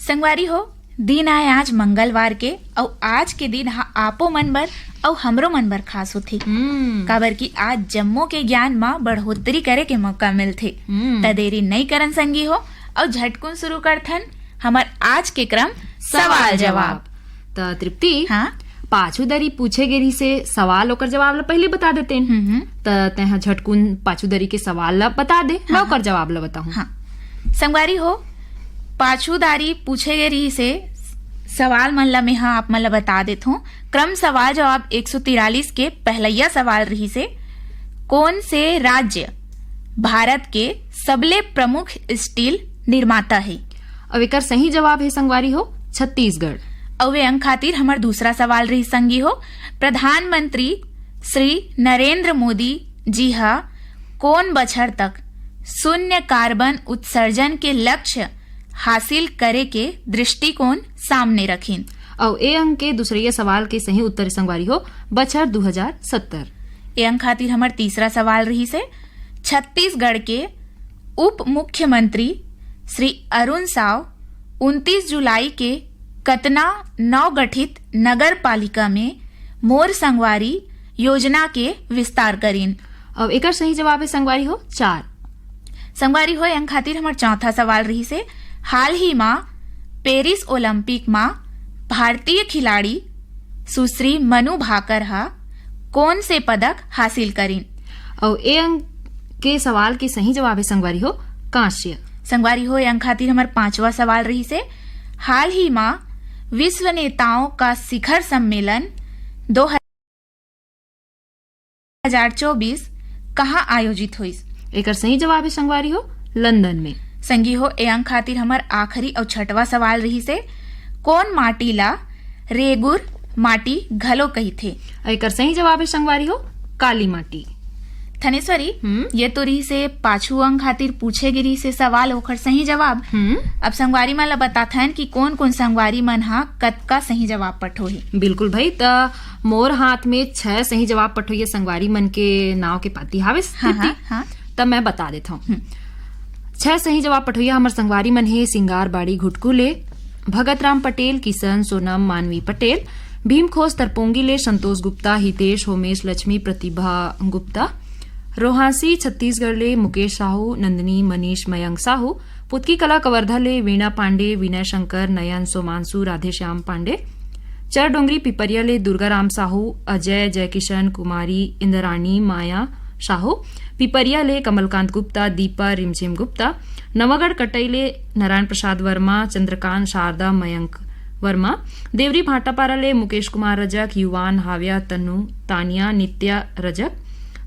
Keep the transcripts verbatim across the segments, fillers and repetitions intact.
संगवारी हो, दिन आय आज मंगलवार के, अउ आज के दिन ह आपो मन बर अउ हमरो मन बर खास होथे। हम्म। काबर कि आज जम्मो के ज्ञान म बढ़ोतरी करे के मौका मिलथे। हम्म। त देरी नइ करन संगी हो, अउ झटकुन शुरू करथन हमर आज के क्रम सवाल जवाब। त तृप्ति, हाँ? पाछू दरी पूछे गे रिहिसे सवाल, ओकर जवाब ल पहिली बता देतेन। हम्म, हम्म। त तेंहा झटकुन पाछू दरी के सवाल ल बता दे, मैं हाँ, ओकर जवाब ल बताहूँ। हाँ। संगवारी हो, पाछू दारी पूछे गे रिहिसे सवाल मन ल मेंहा आप मन ल बता देथों। क्रम सवाल जवाब एक सौ तिरालीस के पहलैया सवाल रिहिसे, कोन से राज्य भारत के सबले प्रमुख स्टील निर्माता हे? अउ एकर सही जवाब हे संगवारी हो, छत्तीसगढ़। अउ ए अंक खातिर हमर दूसरा सवाल रही संगी हो, प्रधानमंत्री श्री नरेंद्र मोदी जी ह कोन बछर तक शून्य कार्बन उत्सर्जन के लक्ष्य हासिल करे के दृष्टिकोण सामने रखिन? अउ ए अंक के दूसरइया सवाल के सही उत्तर संगवारी हो, बछर दू हजार सत्तर। ए अंक खातिर हमर तीसरा सवाल रहिसे, छत्तीसगढ़ के उप मुख्यमंत्री श्री अरुण साव उनतीस जुलाई के कतना नवगठित नगर पालिका में मोर संगवारी योजना के विस्तार करिन? अउ एकर सही जवाब हे संगवारी हो, चार। संगवारी हो, ए अंक खातिर हमर चौथा सवाल रहिसे, हाल ही मा पेरिस ओलंपिक मा भारतीय खिलाड़ी सुश्री मनु भाकर ह कोन से पदक हासिल करिन? अउ ए अंक के सवाल के सही जवाब हे संगवारी हो, कांस्य। संगवारी हो, ए अंक खातिर हमर पांचवा सवाल रहिसे, हाल ही मा विश्व नेताओं का शिखर सम्मेलन दो हजार चौबीस कहाँ आयोजित होइस? एकर सही जवाब हे संगवारी हो, लंदन में। संगी हो, ए अंक खातिर हमर आखिरी अउ छठवा सवाल रहिसे, कोन माटी ला रेगुर माटी घलो कहिथे? एकर सही जवाब हे संगवारी हो, काली माटी। थनेश्वरी, हम्म। ये तो रहिसे पाछू अंक खातिर पूछे गे रहिसे सवाल, ओखर सही जवाब। हम्म। अब संगवारी मन ला बताथन कि कोन-कोन संगवारी मन हा कतका सही जवाब पठोही। बिल्कुल भाई, त मोर हाथ में छह सही जवाब पठोइया संगवारी मन के नाव के पाती हावे, हाँ, स्थिति। हाँ, हाँ। त मैं बता देथौं। हम्म। छह सही जवाब पठोइया हमर संगवारी मन हे, सिंगार बाड़ी घुटकू ले भगत राम पटेल, किशन सोनम, मानवी पटेल, भीम खोज तरपोंगी ले संतोष गुप्ता, हितेश, होमेश, लक्ष्मी, प्रतिभा गुप्ता, रोहासी छत्तीसगढ़ ले मुकेश साहू, नंदिनी, मनीष, मयंक साहू, पुतकी कला कवर्धा ले वीणा पांडे, विनय शंकर, नयन, सोमांशु, राधेश्याम पांडे, चरडोंगरी पिपरिया ले दुर्गाराम साहू, अजय, जयकिशन, कुमारी, इंद्राणी, माया साहू, पिपरिया ले कमलकांत गुप्ता, दीपा, रिमझिम गुप्ता, नवागढ़ कटई ले नारायण प्रसाद वर्मा, चंद्रकांत, शारदा, मयंक वर्मा, देवरी भाटापारा ले मुकेश कुमार रजक, युवान, हाव्या, तनु, तानिया, नित्या रजक,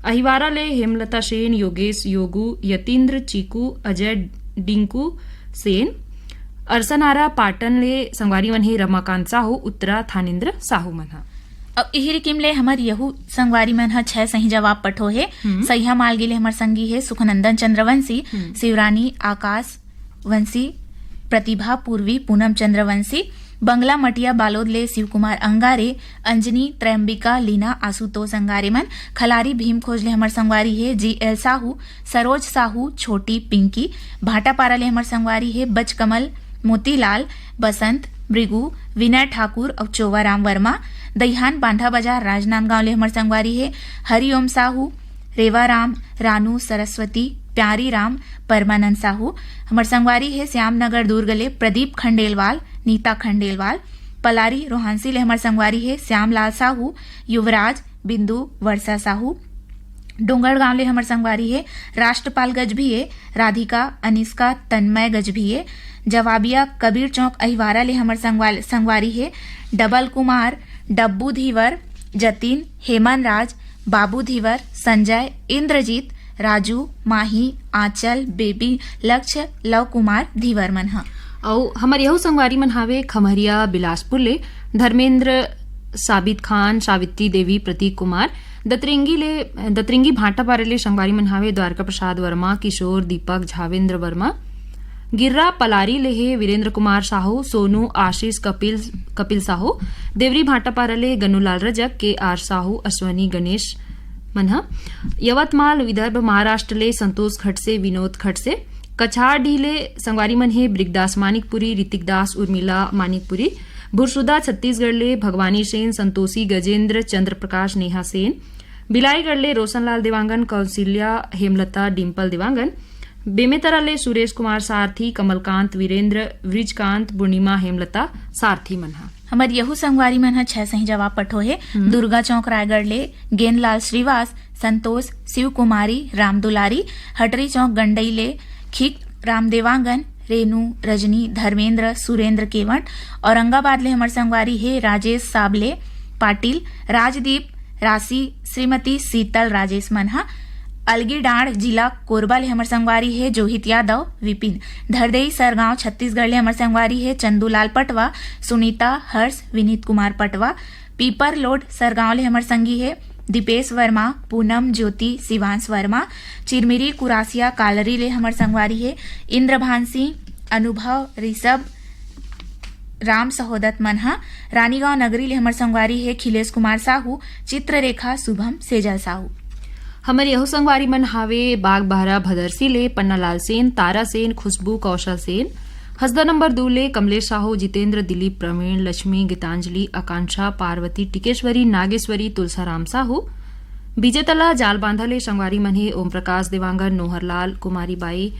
अहिवारा ले हेमलता सेन, योगेश, योगू, यतीन्द्र, चीकू, अजय, डिंकू सेन, अरसनारा पाटन ले संगवारी मन हे रमाकांत साहू, उत्तरा, थानेन्द्र साहू मन ह। अब इही रिकिम ले हमर यहू संगवारी मन ह छह सही जवाब पठो हे। हम्म। सहिया मालगी ले हमर संगी हे सुखनंदन चंद्रवंशी, हम्म। शिवरानी, आकाश वंशी, प्रतिभा, पूर्वी, पूनम चंद्रवंशी, बंगला मटिया बालोद ले शिवकुमार अंगारे, अंजनी, त्रयंबिका, लीना, आशुतोष अंगारे मन, खलारी भीम खोज ले हमर संगवारी हे जी एल साहू, सरोज साहू, छोटी, पिंकी, भाटापारा ले हमर संगवारी हे बचकमल, मोतीलाल, बसंत, भृगु, विनय ठाकुर अउ चोवाराम वर्मा, दईहान बांधा बाजार राजनांदगांव ले हमर संगवारी हे हरिओम साहू, रेवाराम, रानू, सरस्वती, प्यारी राम, परमानंद साहू, हमर संगवारी हे श्यामनगर दुर्ग ले प्रदीप खंडेलवाल, नीता खंडेलवाल, पलारी रोहांसी ले हमर संगवारी हे श्यामलाल साहू, युवराज, बिंदु, वर्षा साहू, डोंगरगांव ले हमर संगवारी हे राष्ट्रपाल गजभिये, राधिका, अनिष्का, तन्मय गजभिये, जवाबिया कबीर चौक अहिवारा ले हमर संगवा-, संगवारी हे डबल कुमार, डब्बू धीवर, जतिन, हेमन राज, बाबू धीवर, संजय, इंद्रजीत, राजू, माही, आंचल, बेबी, लक्ष्य, लव कुमार धीवर मन ह। अउ हमर यहू संगवारी मन हावे खमहरिया बिलासपुर ले धर्मेंद्र, साबित खान, सावित्री देवी, प्रतीक कुमार, दतरेंगी ले, दतरेंगी भाटापारा ले संगवारी मन हावे द्वारका प्रसाद वर्मा, किशोर, दीपक, झावेंद्र वर्मा, गिर्रा पलारी ले हे वीरेंद्र कुमार साहू, सोनू, आशीष, कपिल, कपिल साहू, देवरी भाटापारा ले गन्नूलाल रजक, के आर साहू, अश्वनी, गणेश मन ह। यवतमाल विदर्भ महाराष्ट्र ले संतोष खडसे, विनोद खडसे, कछार डीह ले संगवारी मन हे ब्रिगदास मानिकपुरी, ऋतिक दास, उर्मिला मानिकपुरी। भुरसुदा छत्तीसगढ़ ले भगवानी सेन, संतोषी, गजेंद्र, चंद्र प्रकाश, नेहा सेन। बिलाईगढ़ ले रोशनलाल देवांगन, कौशल्या, हेमलता, डिंपल देवांगन। बेमेतरा ले सुरेश कुमार सारथी, कमलकांत, वीरेंद्र, वृजकांत, पूर्णिमा, हेमलता सारथी मन ह। हमर यहू संगवारी मन ह छै सही जवाब पठो हे। हम्म। दुर्गा चौक रायगढ़ ले गेंदलाल श्रीवास, संतोष, शिव कुमारी, राम दुलारी। हटरी चौक गंडई ले खीक राम देवांगन, रेनू, रजनी, धर्मेंद्र, सुरेंद्र केवट। औरंगाबाद ले हमर संगवारी हे राजेश साबले, पाटिल, राजदीप, राशि, श्रीमती शीतल राजेश मन ह। अलगीडांड जिला कोरबा ले हमर संगवारी हे जोहित यादव, विपिन। धरदेई सरगांव छत्तीसगढ़ ले हमर संगवारी हे चंदूलाल पटवा, सुनीता, हर्ष, विनीत कुमार पटवा। पीपर लोड सरगांव ले हमर संगी हे दीपेश वर्मा, पूनम, ज्योति, शिवांश वर्मा। चिरमिरी कुरासिया कालरी ले हमर संगवारी हे इंद्रभान सिंह, अनुभव, ऋषभ, राम सहोदत मन ह। रानीगांव नगरी ले हमर संगवारी हे खिलेश कुमार साहू, चित्ररेखा, शुभम, सेजल साहू। हमर यहू संगवारी मन हावे बागबाहरा भदरसी ले पन्नालाल सेन, तारा सेन, खुशबू, कौशल सेन। हसदा नंबर दू ले कमलेश साहू, जितेंद्र, दिलीप, प्रवीण, लक्ष्मी, गीतांजलि, आकांक्षा, पार्वती, टिकेश्वरी, नागेश्वरी, तुलसाराम साहू। बीजेतला जालबांधा ले संगवारी मन हे ओम प्रकाश देवांगन, नोहरलाल, कुमारी बाई,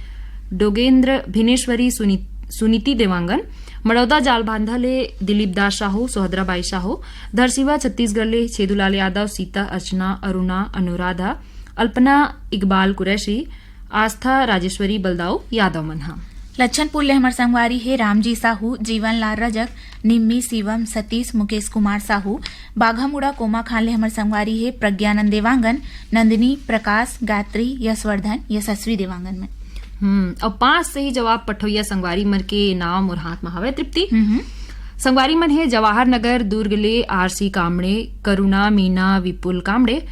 डोगेंद्र, भिनेश्वरी, सुनी-, सुनीति देवांगन। मड़ौदा जालबांधा ले दिलीप दास साहू, सोहदरा बाई साहू। धरसीवा छत्तीसगढ़ ले छेदूलाल यादव, सीता, अर्चना, अरुणा, अनुराधा, अल्पना, इकबाल कुरैशी, आस्था, राजेश्वरी, बलदाऊ यादव मन ह। लच्छनपुर ले हमर संगवारी हे रामजी साहू, जीवनलाल रजक, निम्मी, शिवम, सतीश, मुकेश कुमार साहू। बाघामुड़ा कोमाखान ले हमर संगवारी हे प्रज्ञानंद देवांगन, नंदिनी, प्रकाश, गायत्री, यशवर्धन, यशस्वी देवांगन मन। हम्म, अउ पांच सही जवाब पठोइया संगवारी मन के नाव मोर हाथ म हवय, तृप्ति। हम्म। संगवारी मन हे जवाहर नगर दुर्ग ले आरसी कामड़े, करुणा, मीना, विपुल कामड़े।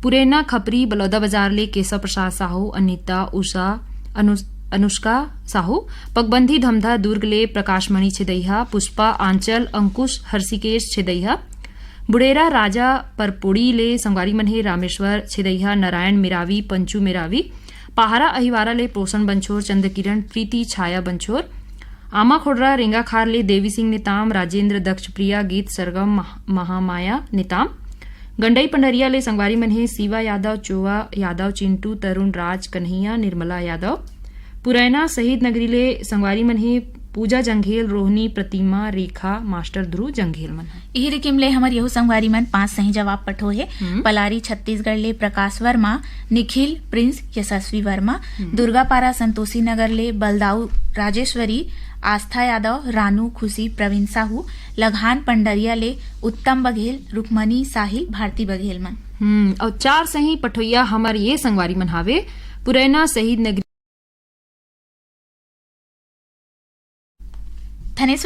पुरेना खपरी बलौदा बाजार ले केशव प्रसाद साहू, अनिता, उषा, अनु-, अनुष्का साहू। पगबंधी धमधा दुर्ग ले प्रकाशमणि छेदइहा, पुष्पा, आंचल, अंकुश, हर्षिकेश छेदइहा। बुड़ेरा राजा परपोड़ी ले संगवारी मन हे रामेश्वर छेदइहा, नारायण मेरावी, पंचू मेरावी। पहारा अहिवारा ले पोषण बंछोर, चंद्रकिरण, प्रीति, छाया बंछोर। आमा खोड़रा रेंगाखार ले देवी सिंह नेताम, राजेंद्र, दक्ष, प्रिया, गीत, सरगम, मह-, महामाया नेताम। गंडई पंडरिया ले संगवारी मन हे शिवा यादव, चोवा यादव, चिंटू, तरुण, राज, कन्हैया, निर्मला यादव। पुरैना शहीद नगरी ले संगवारी मन हे पूजा जंघेल, रोहनी, प्रतिमा, रेखा, मास्टर ध्रुव जंघेल मन ह। इही रिकिम ले हमर यहू संगवारी मन पांच सही जवाब पठो हे। हम्म। पलारी छत्तीसगढ़ ले प्रकाश वर्मा, निखिल, प्रिंस, यशस्वी वर्मा। हम्म। दुर्गापारा संतोषी नगर ले बलदाऊ राजेश्वरी, आस्था यादव, रानू, खुशी, प्रवीण साहू। लघान पंडरिया ले उत्तम बघेल, रुक्मणी, साहिल, भारती बघेल मन। हम्म, अउ चार सही पठोइया हमर ये संगवारी मन हावे पुरैना शहीद नगरी। थनेश्वरी